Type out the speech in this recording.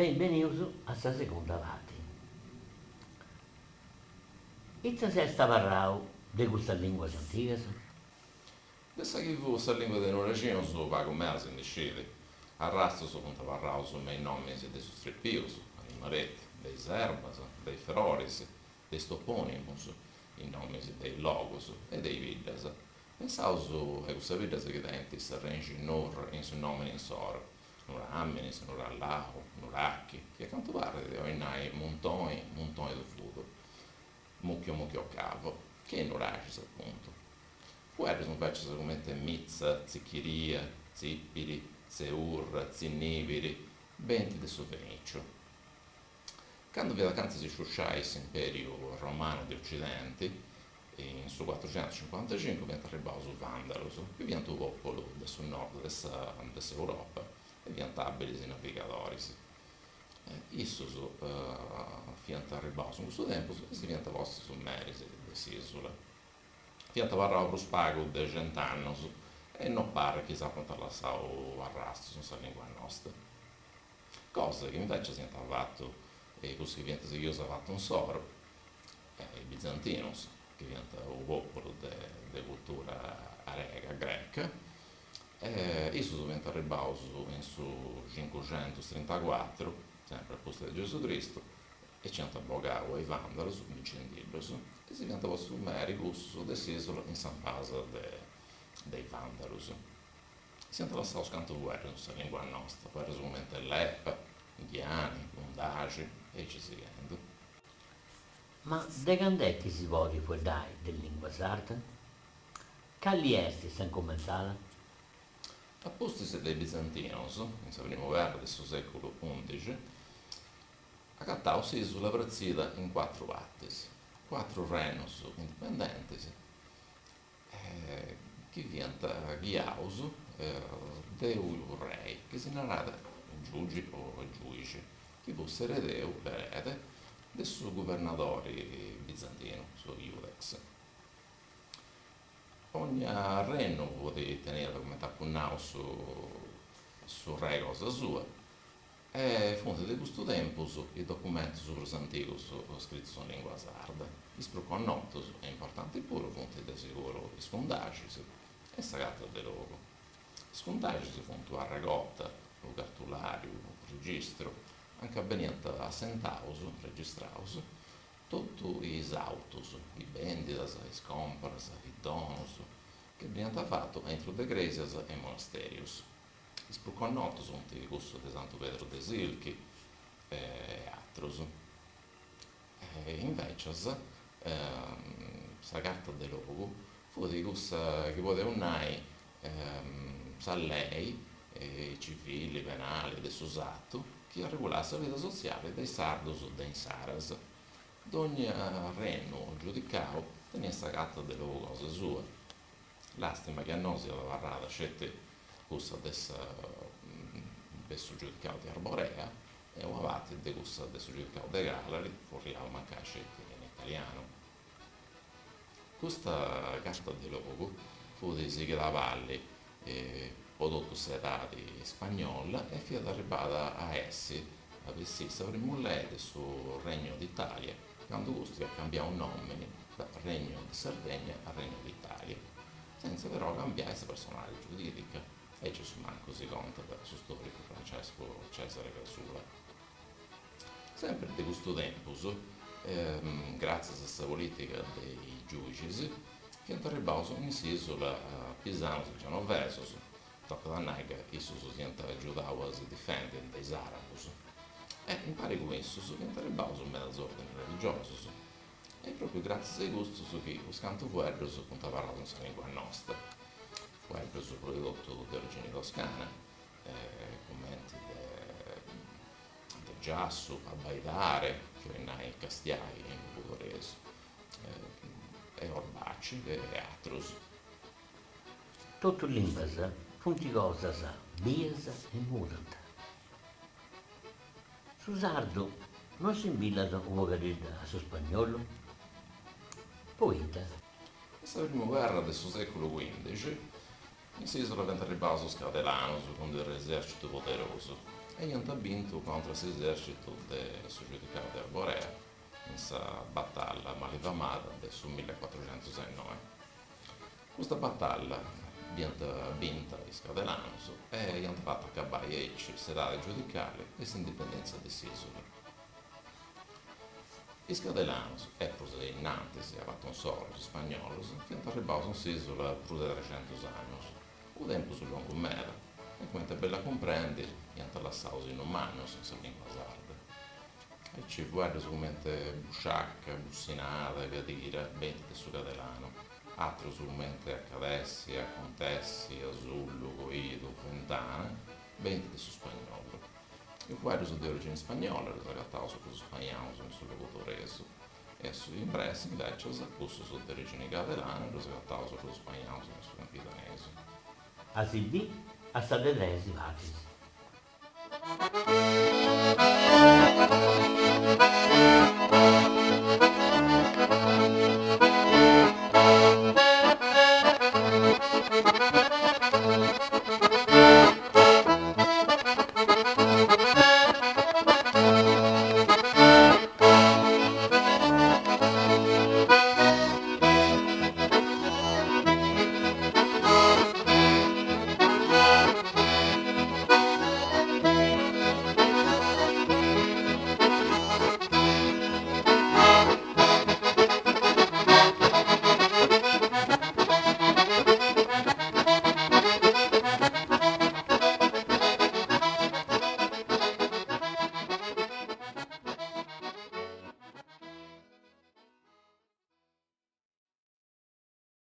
Benbenius a sa segunda parti. Ita s'est abarrau de custas lìnguas antigas? De sa chi fut sa lìngua de nuraxinus pagu meda si ndi scit. Arrastus funt abarraus me is nòminis de is strepius, animaletti, de is erbas, de is froris, de is topònimus, is nòminis de is logus e de is biddas. Pensaus a cussas biddas chi tenint s'arrexi Nur in su nòmini insoru, Nuràminis, Nurallau, Nurachi, chi a cantu parrit 'olit nai muntoni, muntoni de ludu, mucchio mucchio cavo, che is nuraxis apuntu. Fueddus invècias cumenti mitza, tzichiria, tzìpiri, tzeurra, tzinnìbiri, benint de su fenìciu. Candu fiat acanta si sciusciai s'impèriu romanu de Ocidenti, in su cuatruxentuscincuantacincu fiant arribbaus is Vàndalus, chi fiant unu pòpulu de su nord de de s'Europa e fiant àbilis navigadoris. Issus fiant arribbaus in cussu tempus e si fiant postus meris de s'ìsula. Fiant abarraus prus pagu de cent'annus e no parit chi s'apant lassau arrastus in sa lìngua nosta. Cosa chi invècias iant fatu cussus chi fiant sighius avatu insoru, is bizantinus, chi fiant unu pòpulu de cultura arega, greca, e issus fiant arribbaus in su cincuxentustrintacuatru, sempri a pustis de Gesù Cristu, e nci iant bogau a is vàndalus, bincendiddus, e si fiant postus meri cussus de s'ìsula in s'ampasa de is vàndalus. S'iant lassau unus cantu fueddus in sa lìngua nosta, fueddus cumenti lepa, ghiani, undaxi e aici sighendu. Ma de cand'est chi si podit fueddai de lìngua sarda? Cali est sa incumentzada? A pustis de is bizantinus, in sa primu perra de su sèculu undixi, agataus s'ìsula pratzida in cuatru partis, cuatru rennus indipendentis, chi fiant ghiaus de unu rei chi si naràt giugi o giuixi, chi fut s'eredeu, l'erede, de su guvernadori bizantinu, su iudex. Ogna rennu fut teniat, cumenti apu nau, su rei cosa sua E funt de custu tempus is documentus prus antigus scritus in lìngua sarda. Is prus connotus e importantis puru funt de seguru is cundaxis e sa Carta de Logu. Is cundaxis funt una arregorta, unu cartulàriu, unu registru, anca beniant assentaus, registraus, totu is autus, is bèndidas, is còmporas, is donus, chi beniant fatus aintru de crèsias e monastèrius. Is prus connotus sunt cussus de Santu Pedru de Silki e atrus. Invècias sa Carta de Logu fut cussa chi podeus nai sa lei civili, penali de su sartu chi arregulàt sa vida sotziali de is sardus de insaras. Dogna rennu o giudicau teniat sa Carta de Logu cosa sua. Làstima chi a nosu siat abarrada sceti cussa de sa de su Giudicau de Arborea e una parti de cussa de su Giudicau de Càlari, furriau mancai sceti in italianu. Custa Carta de Logu fut sighida a balli po totu s'edadi ispagnola e fiat arribbada a essi a bessì sa primu lei de su Regno d'Italia, candu custu iat cambiau nòmini da Regno di Sardegna a Regno d'Italia, sentza però cambiai sa personali giurìdica, aici a su mancu si contat su stòricu Francesco Cesare Casula. Sempri de custu tempus, gràtzias a sa polìtica de is giùixis, fiant arribbaus in s'ìsula pisanus e genovesus, Tocat a nai ca issus iant agiudau a si difendi de is arabus e impari cun issus fiant arribbaus medas ordinis religiosus e pròpriu gràtzias a custus chi unus cantu fueddus funt abarraus in sa lìngua nosta, fueddus prus de totu de origini toscana cumenti de giassu, abbaidare, chi 'olit nai castiai in logudoresu, e orbaci e atrus. Totu is limbas funt cosas bias e mudant. Su sardu no assimbillat unu poghededdu a su spagnolu? Poita? In sa primu perra de su sèculu cuìndixi, in s'ìsula fiant arribbaus is cadelanus cun dd'unu esèrcitu poderosu. E iant bintu contra s'esèrcitu de su Giudicau de Arborea in sa batalla malifamada de su millecuatruxentus-e-noi. Custa batalla dd'iant binta is cadelanus e iant fatu acabai aici s'edadi giudicali e s'indipendèntzia de s'ìsula. Is cadelanus, e prus a innantis avatu insoru is ispagnolos, fiant arribbaus in s'ìsula prus de trexentus annus, unu tempus longu meda, e cumenti est bellu a cumprendi iant lassau sinnus mannus in sa lìngua sarda. Aici fueddus cumenti busciaca, bussinada, cadira benint de su cadelanu, atrus cumenti acadessi, acontessi, asullu, coidu, fentana benint de su spagnolu. Is fueddus de origini spagnola ddus agataus prus spaniaus in su logudoresu e a su imbressi invecias cussus de origini cadelana ddus agataus prus spaniaus in su campidanesu. A si bì a sa de tresi partis.